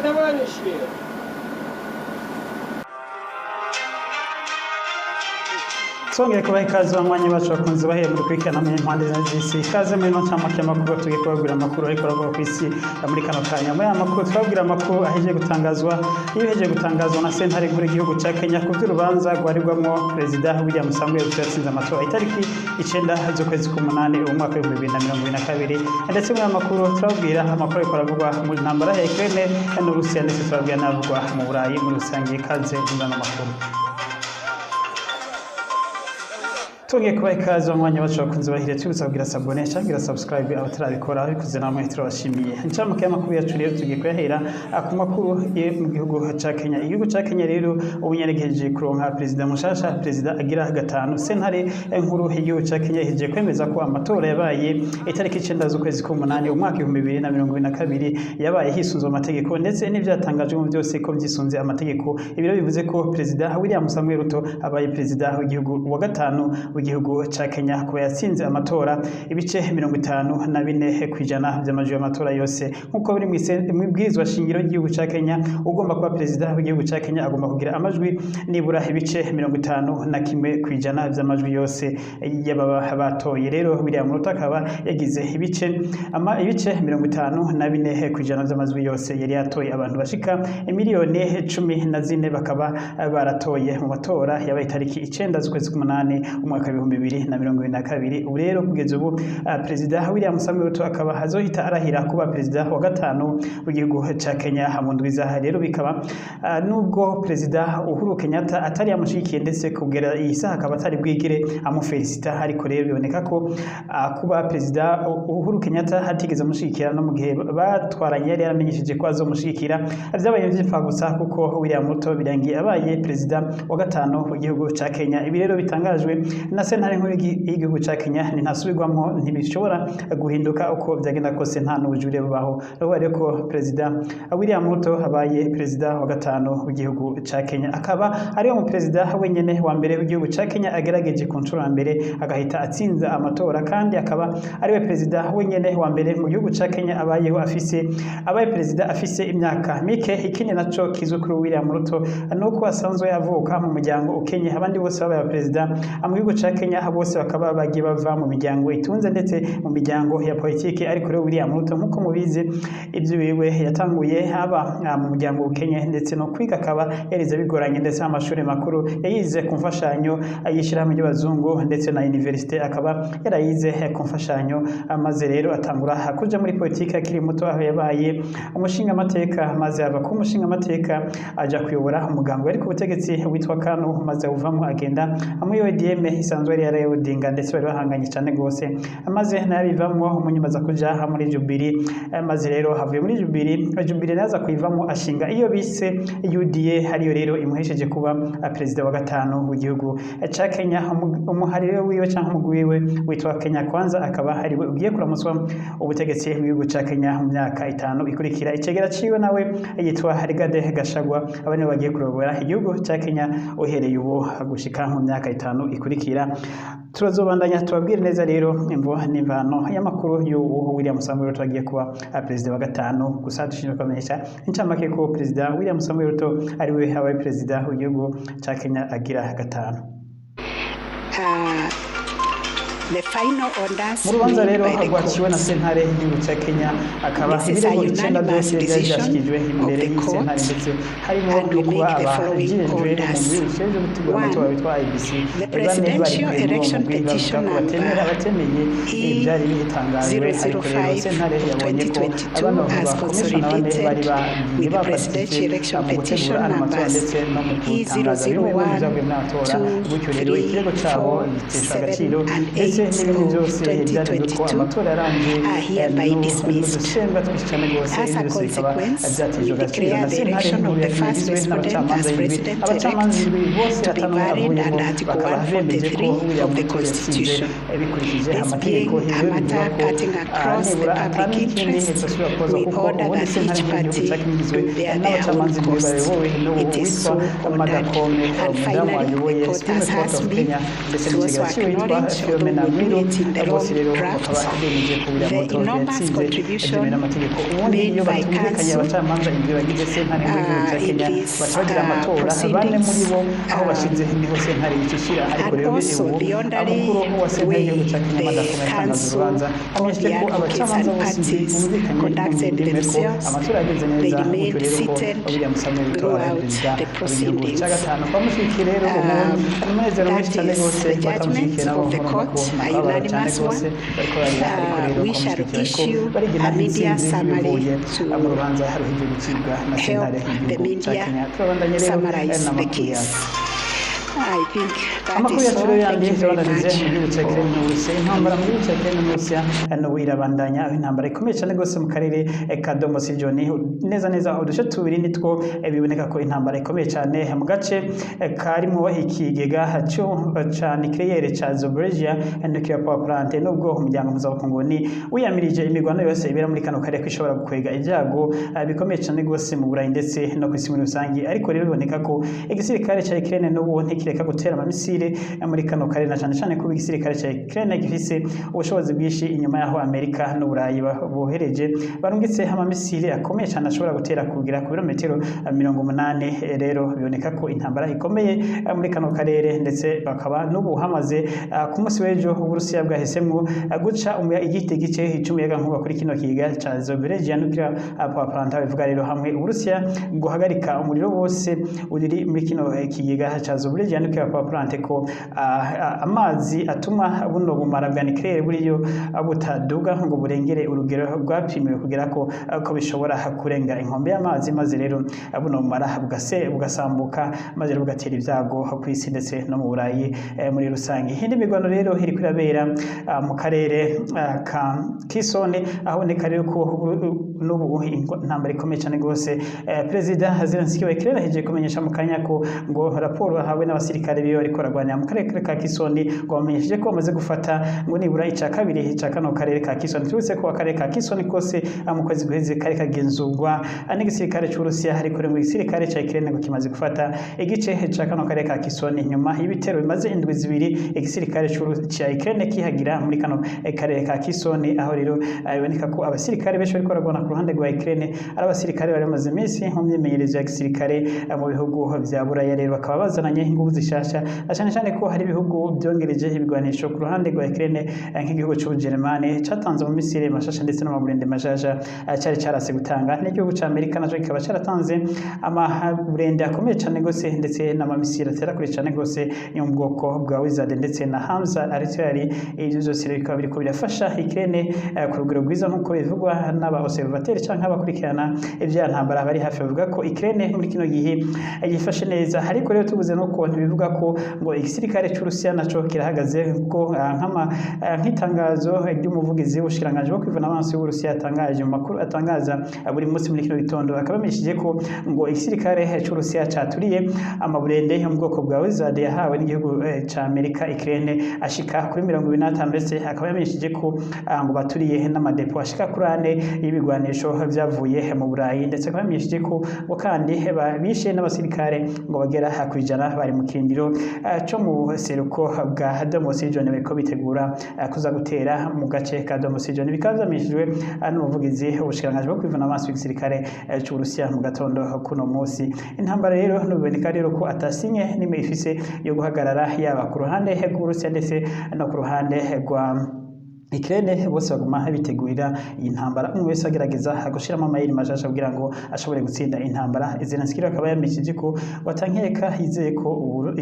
Товарищи! Twongeye kubaha ikaze banywanyi bacu bakunze bahereye muri kurikirana mu mpande z'isi. Ikaze muri ino ncamake y'amakuru, tugiye kubabwira amakuru ariko aravugwa ku isi muri kano kanya. Muri aya makuru twabwira amakuru ahejeje gutangazwa, iyo ihejeje gutangazwa na sentare nkuru y'igihugu ca Kenya ku vy'urubanza rwaregwamwo Perezida William Samoei Ruto yatsinze amatora itariki 9 z'ukwezi k'umunani umwaka w'2022. Ndetse muri aya makuru turababwira amakuru ariko aravugwa mu ntambara ya Ukraine n'Uburusiya, ndetse turababwira n'avugwa mu Burayi muri rusange. Ikaze muri ano makuru. Twongeye kubaha ikaze umwanya wacu bakunze bahire, tubibutsa kugira s'abonner cyangwa subscribe abatarabikora, ababikoze namwe turabashimiye. Incamake y'amakuru yacu rero tugiye kuyahera ku makuru yo mu gihugu ca Kenya. Igihugu ca Kenya rero ubu nyaregeje kuronka perezida mushasha, perezida agira gatanu. Sentare nkuru y'igihugu ca Kenya ihejeje kwemeza ko amatora yabaye itariki 9 z'ukwezi k'umunani umwaka 2022 yabaye hisunzwe amategeko, ndetse n'ivyatangajwe mu byose ko vyisunze amategeko. Ibiro bivuze ko perezida William Samoei Ruto abaye perezida w'igihugu wa gatanu w'igihugu ca Kenya, kuba yatsinze amatora ibice 54% vy'amajwi y'amatora yose. Nk'uko biri mw'ibwirizwa shingiro ry'igihugu ca Kenya, ugomba kuba perezida w'igihugu ca Kenya agomba kugira amajwi nibura ibice 51% vy'amajwi yose y'ababa batoye. Rero William Ruto akaba yagize ibice 54% vy'amajwi yose yari yatoye. Abantu bashika miliyoni 14 bakaba baratoye mu matora yabaye itariki 9 z'ukwezi k'umunani umwaka 2022. Ubu rero kugeza ubu Perezida William Samoei Ruto akaba azohita arahira kuba perezida wa gatanu w'igihugu ca Kenya mu ndwi iza. Rero bikaba nubwo Perezida Uhuru Kenyatta atari yamushigikiye, ndetse kugera iyi saha akaba atari bwigire amufelicita, ariko rero biboneka ko kuba Perezida Uhuru Kenyatta atigeze amushigikira no mu gihe batwaranye yari yaramenyesheje ko azomushigikira, vyabaye vyipfa gusa, kuko William Ruto birangiye abaye perezida wa gatanu w'igihugu ca Kenya. Ibi rero bitangajwe na sentare nkuru y'igihugu ca Kenya ni ntasubirwamwo, ntibishobora guhinduka uko vyagenda kose, nta n'ubujurire bubaho. Rero ko Perezida William Ruto abaye perezida wa gatanu w'igihugu ca Kenya, akaba ariwe mu perezida wenyene wa mbere w'igihugu ca Kenya agerageje ku nshuro ya mbere agahita atsinza amatora, kandi akaba ariwe perezida wenyene wa mbere mu gihugu ca Kenya abayeho afise abaye perezida afise imyaka mike. Ikindi naco kizwi kuri William Ruto nuko asanzwe avuka mu muryango ukenye. Abandi bose babaye perezida mu gihugu ca Kenya bose bakaba bagiye bava mu miryango itunze ndetse mu miryango ya politiki, ariko rero William Ruto nkuko mubizi ibyo wiwe yatanguye haba mu muryango ukenye, ndetse no kwiga akaba yarize bigoranye, ndetse n'amashuri makuru yayize ku mfashanyo y'ishyirahamwe ry'abazungu, ndetse na universite akaba yarayize ku mfashanyo. Maze rero atangura kuja muri politiki akiri muto, aho yabaye umushingamateka, maze ava ku mushingamateka aja kuyobora umugambi wari ku butegetsi witwa KANU, maze awuvamo agenda muri ODM isanzwe yari yaraye Odinga, ndetse bari bahanganye cyane gose, maze nayabivamwo umunyuma aza kuja muri Jubilee. Maze rero havuye muri Jubilee, Jubilee naza kuyivamo ashinga iyo bise UDA, ariyo rero imuhesheje kuba perezida wa gatanu w'igihugu ca Kenya. Umuharire wiwe canke umugwi wiwe witwa Kenya Kwanza akaba ariwe ugiye kuramutswa ubutegetsi bw'igihugu ca Kenya mu myaka 5 ikurikira. Icegera ciwe nawe yitwa Rigathi Gachagua, aba nibo bagiye kurobora igihugu ca Kenya uhereye ubu gushika mu myaka 5 ikurikira. Turazobandanya tubabwire neza rero imvo n'imvano y'amakuru y'uwo William Samoei Ruto agiye kuba perezida wa gatanu. Gusa dushimye kubamenyesha incamake ko Perezida William Samoei Ruto ariwe abaye perezida w'igihugu ca Kenya agira gatanu. The final orders Mu rubanza made rero by the rwaciwe na court. sentare y'igihugu ca Kenya, akaba This is a ibirego 9 unanimous byose byari decision vyashikirijwe imbere of the y'isentare, court, ndetse harimo and we no kuba make the following abajejwe orders. umugwi ujejwe gutegura One, amatora witwa IEBC the bane bari presidential muri uwo election mugwi bavuga petition ko batemera number abatemeye ivyari bitangajwe. Ariko rero E005 sentare of yabonye ko 2022 abana as bakomishona bane bari consolidated bagiye with the bafatishije presidential election mu gutegura petition ano matora numbers ndetse no mu gutangaza bimwe mu E001, vyavuye muri amatora, 2, gutyo rero 3, ikirego cabo 4, giteshwa 7, agaciro, and ndetse 8 n'ibindi of byose byarezwe ko 2022 amatora yaranzwe are hereby dismissed. n'udusemba twinshi cyane rwose. As a Ibi byose bikaba consequence, byatejwe we agaciro declare na the sentare election nkuru of ya the Kenya first igizwe respondent n'abacamanza as indwi. president Abacamanza elect indwi bose to be atanumwe valid avuyemo under Article bakaba bemeje ko 143 William of the Ruto yatsinze Constitution. bikurikije This amategeko. being a Ibyo bivuga matter ko cutting across the nibura public atari n'ikindi interest, ntidasubira kubazwa, we kuko order ubundi that sentare each nkuru y'igihugu party ca Kenya igizwe do bear their own n'abacamanza indwi costs. bayobowe n'uwo It is witwa so Martha ordered. Koome, And umudamu finally, wayoboye the court Supreme has Court of asked me Kenya, ndetse to n'ikigega also ciwe witwa acknowledge, Philomena although do Mwiru, it in the bose wrong rero drafts. bakaba bemeje ko William The Ruto enormous yatsinze contribution byemewe n'amategeko. Ubundi made iyo by batumvikanye, counsel, abacamanza indwi bagize sentare nkuru y'igihugu ca in Kenya these, baca bagira amatora, bane muri proceedings, bo aho bashize niho sentare yicishira. Ariko and rero also ubu the orderly umukuru wa sentare way y'igihugu ca Kenya the Martha Koome yatangaza counsel urubanza, of amenyesheje the ko advocates abacamanza and bose indwi parties bumvikanye mu conducted ngingo imwe ko themselves. amatora yagenze They neza, remained gutyo rero ko seated William Samoei Ruto abaye throughout perezida the w'igihugu proceedings. ca gatanu. Bamushigikiye rero ubu ni umunezero That mwinshi cyane is rwose, the judgment batamushigikiye nabo of the murumva court, ko a ni akababaro cyane unanimous rwose one. bariko bararira. Ariko rero We shall bamushigikiye bariko issue barigena a media intsinzi summary bivuye to mu rubanza ruhejeje gucibwa na help sentare the y'igihugu ca media Kenya. Turabandanye rero summarize the n'amakuru case. yacu. I think that Amakuru is yacu all. rero Thank yandi you very tubandanije much mu gihugu cya for Ukraine n'Uburusiya. Intambara mu gihugu cya Ukraine n'Uburusiya n'ubu irabandanya, aho intambara ikomeye cyane rwose mu karere ka Donbas region, neza neza uduce tubiri nitwo biboneka ko intambara ikomeye cyane, mu gace karimo ikigega cyo ca nucléaire ca Zaporizhia nuclear power plant. Nubwo umuryango mpuzamakungu ni wiyamirije imirwano yose ibera muri kano karere ko ishobora gukwega ibyago bikomeye cyane rwose mu Burayi ndetse no ku isi muri rusange, ariko rero biboneka ko igisirikare ca Ukraine n'ubu ntikireka gutera amamisire muri kano karere, na cyane cyane kuba igisirikare ca Ukraine gifise ubushobozi bwinshi inyuma y'aho Amerika n'Uburayi bohereje barungitse amamisire akomeye cyane ashobora gutera kugera ku birometero 80. Rero biboneka ko intambara ikomeye muri kano karere, ndetse bakaba n'ubu hamaze ku munsi w'ejo Uburusiya bwahisemwo guca igiti gice c'umuyaga nkuba kuri kino kiga ca Zaporizhia nuclear power plant. Bivuga rero hamwe Uburusiya guhagarika umuriro wose uri muri kino kigega ca Zaporizhia nuclear power plant, ko amazi atuma buno bumara bwa nucléaire buriyo butaduga ngo burengere urugero rwapimiwe kugera ko bishobora kurenga inkombe y'amazi, maze rero buno bumara bugase bugasambuka, maze rero bugatera ibyago ku isi ndetse no mu Burayi muri rusange. Indi mirwano rero iriko irabera mu karere ka Kisone, aho rero ko n'ubu intambara ikomeye cyane rwose. Perezida Zelensky wa Ukraine ahejeje kumenyesha mu kanya ko ngo raporo ahawe n'abasirikare biwe bariko baragwanira mu karere ka Kisoni, ngo bamenyesheje ko bamaze gufata ngo nibura ica kabiri ica kano karere ka Kisoni. Tubutse ko akarere ka Kisoni kose mu kwezi guheze kari kagenzurwa n'igisirikare c'Uburusiya, ariko rero ngo igisirikare ca Ukraine ngo kimaze gufata igice ca kano karere ka Kisoni nyuma y'ibitero bimaze indwi 2 igisirikare ca Ukraine kihagira muri kano karere ka Kisoni, aho rero biboneka ko abasirikare benshi bariko baragwana ku ruhande rwa Ukraine ari abasirikare bari bamaze iminsi mu myimenyerezo ya gisirikare mu bihugu vya Buraya. Rero bakaba bazananye inguvu zishasha, na cyane cyane ko hari ibihugu byongereje ibigwanisho ku ruhande rwa Ukraine, nk'igihugu c'Ubujeremani catanze mu misile mashasha ndetse n'amaburende mashasha cari carase gutanga, n'igihugu ca Amerika naco kikaba caratanze amaburende akomeye cane gose ndetse n'amamisile atera kure cane gose yo mu bwoko bwa Wizard ndetse na Hamza artillery. Ivyo vyose rero bikaba biriko birafasha Ukraine ku rugero rwiza, nk'uko bivugwa n'aba observateur canke abakurikirana ivya ntambara bari hafi, bavuga ko Ukraine muri kino gihe yifashe neza. Ariko rero tubuze no ko ntibivuga ko ngo igisirikare c'Urusiya naco kirahagaze, kuko nk'itangazo ry'umuvugizi w'ubushikiranganji bwo kwivuna abansi w'Uburusiya yatangaje mu makuru atangaza buri munsi muri kino gitondo, akaba yamenyesheje ko ngo igisirikare c'Urusiya caturiye amaburende yo mu bwoko bwa Wizard yahawe n'igihugu ca Amerika Ukraine ashika kuri 25, ndetse akaba yamenyesheje ko ngo baturiye n'amadepo ashika kuri ane y'ibigwanisho vyavuye mu Burayi, ndetse akaba yamenyesheje ko ngo kandi bishe n'abasirikare ngo bagera ku 100 bari mu kirindiro co mu buseruko bwa Donbas region bariko bitegura kuza gutera mu gace ka Donbas region. Bikaba vyamenyeshejwe n'umuvugizi w'ubushikiranganji bwo kwivuna amaso w'igisirikare c'Uburusiya mu gatondo kuno munsi. Intambara rero nubiboneka rero ko atasinye nimwe ifise yo guhagarara, yaba ku ruhande rw'Uburusiya ndetse no ku ruhande rwa Ukraine, bose baguma bitegurira iyi ntambara, umwe wese agerageza gushiramo amayeri mashasha kugira ngo ashobore gutsinda intambara. Zelensky akaba yamenyesheje ko watankeka yizeye ko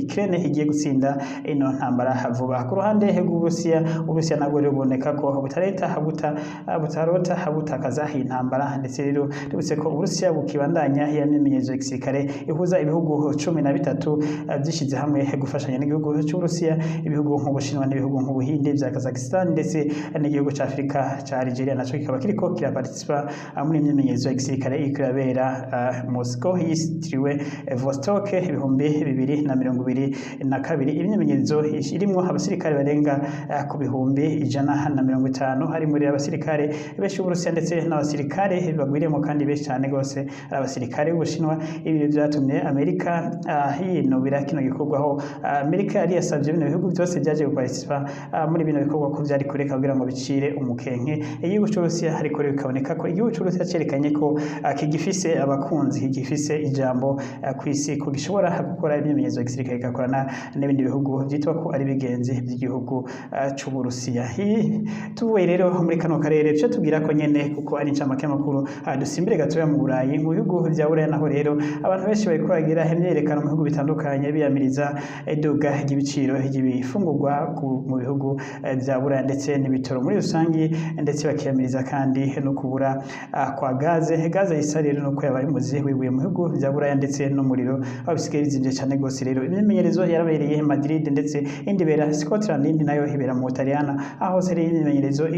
Ukraine igiye gutsinda ino ntambara vuba. Ku ruhande rw'Uburusiya, Uburusiya nabwo rero buboneka ko butareta buta butarota butakaza iyi ntambara, ndetse rero tubutse ko Uburusiya bukibandanya ya myimenyerezo ya gisirikare ihuza ibihugu 13 vyishize hamwe gufashanya n'igihugu c'Uburusiya, ibihugu nk'Ubushinwa n'ibihugu nk'Ubuhinde bya Kazakhstan ndetse n'igihugu ca Afrika ca Algeria naco kikaba kiriko kiraparticipa muri imyimenyerezo ya gisirikare iriko irabera Moscow yitiriwe Vostok 2022. Imyimenyerezo irimwo abasirikare barenga ku 150,000, harimo rero abasirikare benshi b'Uburusiya ndetse n'abasirikare bagwiriyemo kandi benshi cyane gose ari abasirikare b'Ubushinwa. Ibi byatumye Amerika yinubira kino gikorwa, aho Amerika yari yasabye bino bihugu byose byaje guparticipa muri bino bikorwa ko byari kureka kugira ngo bicire umukenke igihugu c'Uburusiya. Ariko rero bikaboneka ko igihugu c'Uburusiya cerekanye ko kigifise abakunzi, kigifise ijambo kw'isi, ko gishobora gukora imyimenyerezo ya gisirikare igakorana n'ibindi bihugu vyitwa ko ari bigenzi by'igihugu c'Uburusiya. Tuvuye rero muri kano karere, tuce tubwira ko nyene kuko ari incamake y'amakuru, dusimbire gatoya mu Burayi, mu bihugu vya Buraya. Naho rero abantu benshi bariko bagira imyiyerekano mu bihugu bitandukanye biyamiriza iduga ry'ibiciro ry'ibifungurwa mu bihugu vya Buraya ndetse n'ibitoro muri rusangi, ndetse bakiyamiriza kandi no kubura kwa gaze. Gaze isa rero nuko yabaye umuzi wibuye mu bihugu vya Buraya, ndetse n'umuriro aho bisigaye bizimvye cane gose. Rero imyimenyerezo yarabereye Madrid, ndetse indi ibera Scotland, indi nayo ibera mu Butaliyana, aho hose rero imyimenyerezo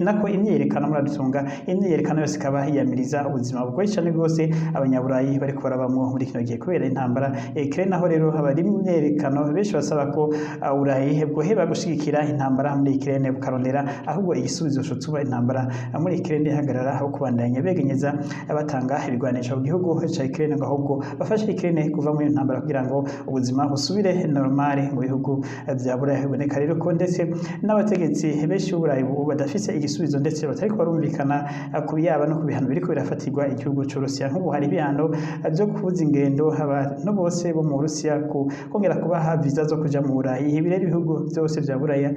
nako imyiyerekano, muradutunga, imyiyerekano yose ikaba yiyamiriza ubuzima bugoye cane rwose abanyaburayi bariko barabamwo muri kino gihe kubera intambara ya Ukraine. Naho rero habari imyiyerekano benshi basaba ko Uburayi bwoheba gushigikira intambara muri Ukraine, bukarondera ahubwo igisubizo cotuma intambara muri Ukraine ihagarara, aho kubandanya begenyeza batanga ibigwanisho mu gihugu ca Ukraine, ngo ahubwo bafashe Ukraine kuva muri iyo ntambara kugira ngo ubuzima busubire normale mu bihugu vya Burayi. Biboneka rero ko ndetse n'abategetsi benshi b'Uburayi ubu badafise igisubizo, ndetse batariko barumvikana ku biyaba no ku bihano biriko birafatirwa igihugu c'Uburusiya. Nk'ubu hari ibihano vyo kubuza ingendo abantu bose bo mu Burusiya, kongera kubaha viza zo kuja mu Burayi. Ibi rero ibihugu vyose vya Buraya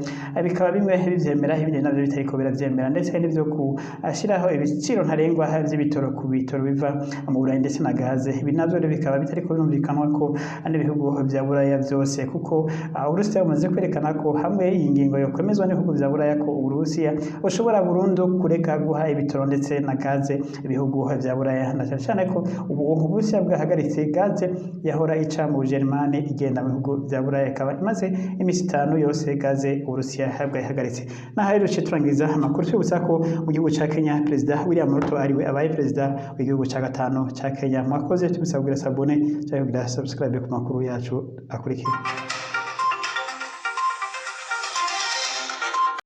bikaba bimwe bivyemera, ibindi navyo bitariko biravyemera, ndetse n'ivyo kushiraho ibiciro ntarengwa vy'ibitoro ku bitoro biva mu Burayi ndetse na gaze. Ibi navyo rero bikaba bitariko birumvikanwa ko n'ibihugu vya Buraya vyose, kuko Uburusiya bumaze kwerekana ko hamwe iyi ngingo yokwemezwa n'ibihugu vya Buraya, ko Uburusiya bushobora burundu kureka guha ibitoro ndetse na gaze ibihugu vya Buraya, na cane cane ko ubu Uburusiya bwahagaritse gaze yahora ica mu Bujerumani igenda mu bihugu vya Buraya, ikaba imaze imisi 5 yose gaze Uburusiya bwayihagaritse. Naho rero duce turangiza amakuru twibutsa ko mu gihugu ca Kenya Perezida William Ruto ariwe abaye perezida w'igihugu ca gatanu ca Kenya. Mwakoze, tubisaba kugira s'abonner cyangwa kugira subscribe ku makuru yacu akurikira.